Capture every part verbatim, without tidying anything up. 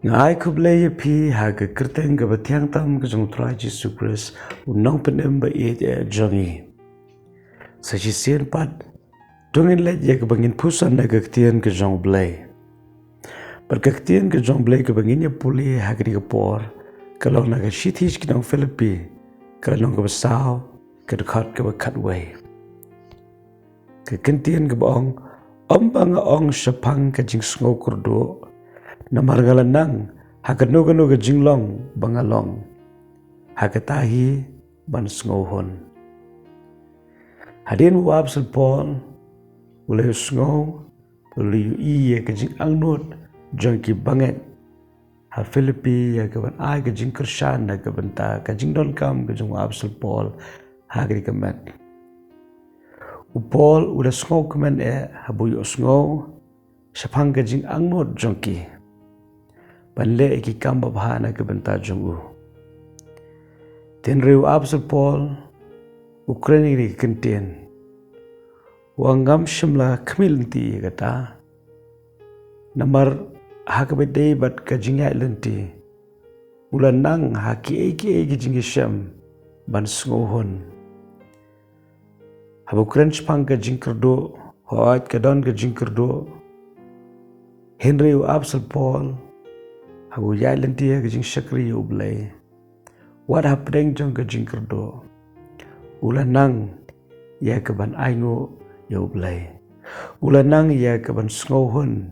Nga ai khublei ïa phi ha ka kyrteng kaba thiang tam ka jong u Trai Jisu Khrist, u nongpynim ba ïeit eh jong ngi. Sa shisien pat, to ngin leit ïa kaba ngin pyrshang na ka ktien ka jong u Blei. Bad ka ktien ka jong u Blei kaba ngin ïa pule ha kane ka por, ka long na ka shithi sha ki nong Philippi, ka lynnong kaba saw, ka dkhot kaba khatwei. Ka ktien kaba ong, ym ba nga ong shaphang ka jingsngew kyrduh, namar nga la nang ha kano kano ka jinglong ba nga long, ha kata hi ban sngewhun. Hadien u Apostol Paul u la ïohsngew, u la ïohi ïa ka jingangnud jong ki bangeit ha Philippi ïa ka ban ai ka jingkyrshan na ka bynta ka jingdonkam ka jong u Apostol Paul ha kane ka met. U Paul u la sngewkmen eh haba u ïohsngew shaphang ka jingangnud jong ki ban leh ïa ki kam babha na ka bynta jong u. Te hynrei u Apostol Paul u kren ïa kane ka ktien, u ong, ngam shym la khmih lynti ïa kata. Namar ha kaba ïadei bad ka jingïaid lynti, u la nang ha kiei kiei ki jingïashem ban sngewhun. Haba u kren shaphang ka jingkyrduh, hooid ka don ka jingkyrduh. Hynrei u Apostol Paul, haba u ïaid lynti ha ka jingshakri ïa u Blei, wat hapdeng jong ka jingkyrduh, u la nang ïa ka ban ainguh ïa u Blei. U la nang ïa ka ban sngewhun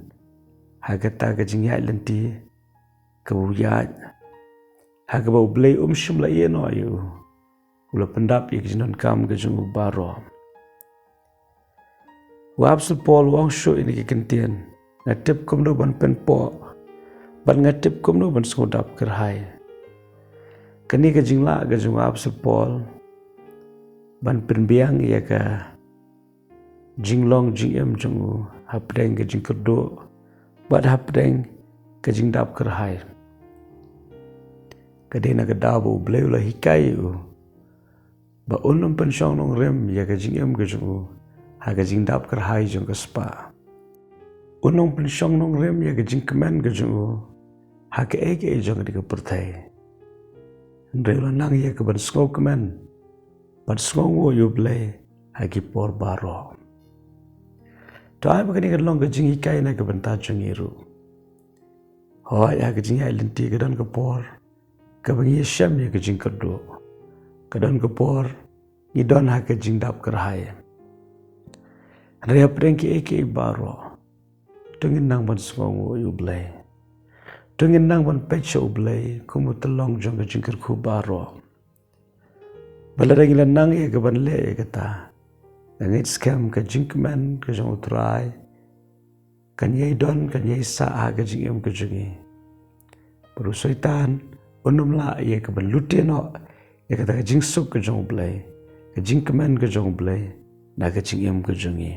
ha kata ka jingïaid lynti kaba u ïaid, ha kaba u Blei um shym la ïehnoh ïa u. U la pyndap ïa ka jingdonkam ka jong u baroh. U Apostol Paul u ong shuh ïa kane ka ktien, nga tip kumno ban pynpoh, bad nga tip kumno ban sngewdap kyrhai. Kane ka jinglah ka jong u Apostol Paul ban pynbiang ïa ka jinglong jingim jong u hapdeng ka jingkyrduh bad hapdeng ka jingdap kyrhai, ka dei na ka daw ba u Blei u la hikai ïa u ba un ym pynshong nongrim ïa ka jingim ka jong u ha ka jingdap kyrhai jong ka spah. Un ym pynshong nongrim ïa ka jingkmen ka jong u ha kaei kaei jong kane ka pyrthei. Hynrei u la nang ïa ka ban sngewkmen bad sngewnguh ïa u Blei ha ki por baroh. To ai ba kane kan long ka jinghikai na ka bynta jong ngi ruh. Hooid, ha ka jingïaid lynti ka don ka por kaba ngi ïashem ïa ka jingkyrduh, ka don ka por ngi don ha ka jingdap kyrhai. Hynrei hapdeng kiei kiei baroh, to ngin nang ban sngewnguh ïa u Blei. To ngin nang ban peit sha u Blei kum u tyllong jong ka jingkyrkhu baroh. Bad lada ngi la nang ïa ka ban leh ïa kata, nga ngeit skhem ka jingkmen ka jong u Trai kan ïai don, kan ïai sah ha ka jingim ka jong ngi. Bad u Soitan un ym lah ïa ka ban lute noh ïa kata ka jingsuk ka jong u Blei, ka jingkmen ka jong u Blei na ka jingim ka jong ngi.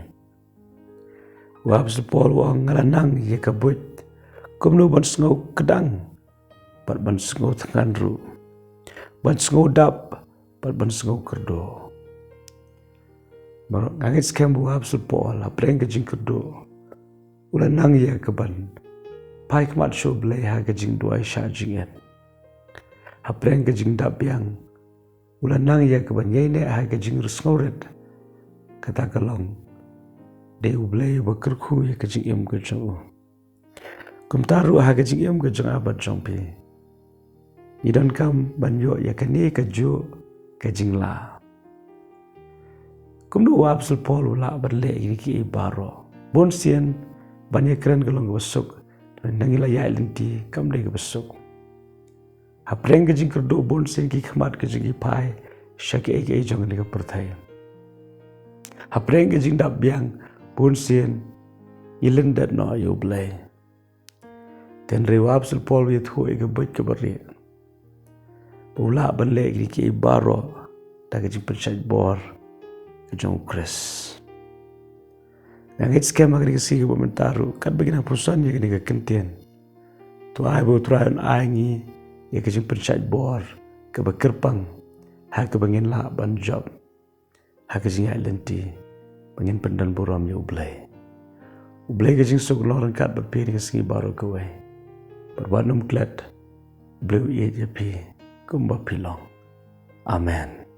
U Apostol Paul u ong, nga la nang ïa ka buit kumno ban sngew kdang bad ban sngew thngan ruh, ban sngew dap bad ban sngew kyrduh. Baroh, nga ngeit skhem ba u Apostol Paul hapdeng ka jingkyrduh u la nang ïa ka ban phai khmat sha u Blei ha ka jingduwai shah jingit. Hapdeng ka jingdap biang u la nang ïa ka ban ïaineh ha ka jingrsngewrit. Kata ka long, dei u Blei uba kyrkhu ïa ka jingim ka jong u. Kumta ruh ha ka jingim ka jong nga bad jong phi, ngi donkam ban ïoh ïa kane kajuh ka jinglah. Kumno u Apostol Paul u lah ban leh ïa kine kiei baroh? Bun sien ban ïakren ka long kaba suk, na ngi la ïaid lynti kam dei kaba suk. Hapdeng ka jingkyrduh bun sien ki khmat ka jong ngi phai sha kiei kiei jong kane ka pyrthei. Hapdeng ka jingdap biang bun sien ngi lyndet noh ïa u Blei. Te hynrei u Apostol Paul u ïathuh ïa ka buit kaba rieh ba u lah ban leh kine kiei baroh da ka jingpynshait bor ka jong u Khrist. Nga ngeit skhem ha kane ka sngi kaba mynta ruh, katba ngi nang pyrshang ïa kane ka ktien, to ai ba u Trai un ai ngi ïa ka jingpynshait bor kaba kyrpang ha kaba ngin lah ban jop ha ka jingïaid lynti ba ngin pyndon burom ïa u Blei. U Blei ka jingsuk un long ryngkat bad phi ha kane ka sngi baroh kawei. bad wat nym klet. Blei u ïeit ïa phi kumba phi long. Amen.